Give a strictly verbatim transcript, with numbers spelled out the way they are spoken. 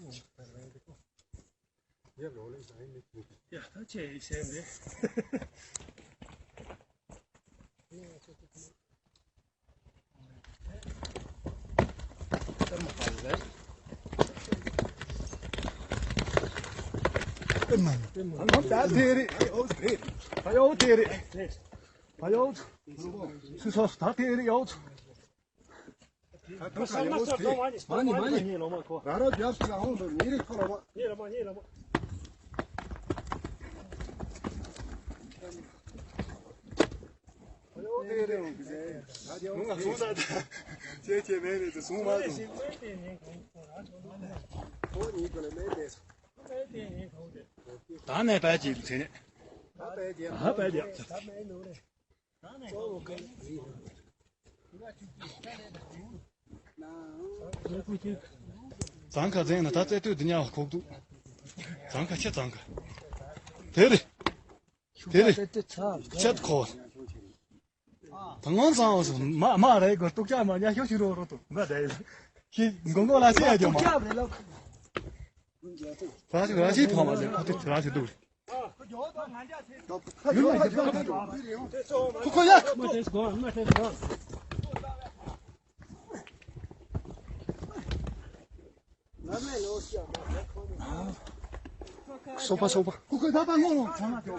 ཡ་ད་ཆེ་ཡི་སེམས་རེད། ད་དེ་རེད། ད་ཡོད་དེ་རེད། ད་ཡོད། སུ་སོ་ད་དེ་རེད་ཡོད། ད་ད་ད་ཡོད་དེ། མ་ནི་མ་ནི། ར་ར་རྒྱབ་སུ་ལ་ཧོང་དུ་ཉེ་རེ་ཁོ་ལ་མ། ཉེ་ལ་མ་ཉེ་ལ་མ། ད་ནས་པ་ཅིག་ཚེ་ནས། ཧ་པ་རྒྱབ། ཙང་ཁ་འཛིན་ན་ད་རྩེ་དུས་འདི་ཉག་ཁོག་ཏུ། ཙང་ཁ་ཆེ་ཙང་ཁ། དེ་རེད། དེ་རེད། ཆད་ཁོ། ད་ངོ་ཚང་བ་སོང་མ་མ་རེད་གོ། ཏོག་ཅག་མ་ཉག་ཤོག་ཤི་རོ་རོ་ཏོ་ང་ད་ཡིན། ཁྱི་མགོ་མགོ་ལ་ཆེ་ཡ་ཇོ་མ། ར་ཞིག་ར་ཞིག་ཕ་མ་ཟེར་ཁོ་ཏི་ར་ཞིག་འདུག་ཁོ་ཁོ་ཡ། སོ་པ་སོ་པ། ཁོ་ཁོ་ད་པ་ངོ་ངོ་ཚང་མ་ཇོ།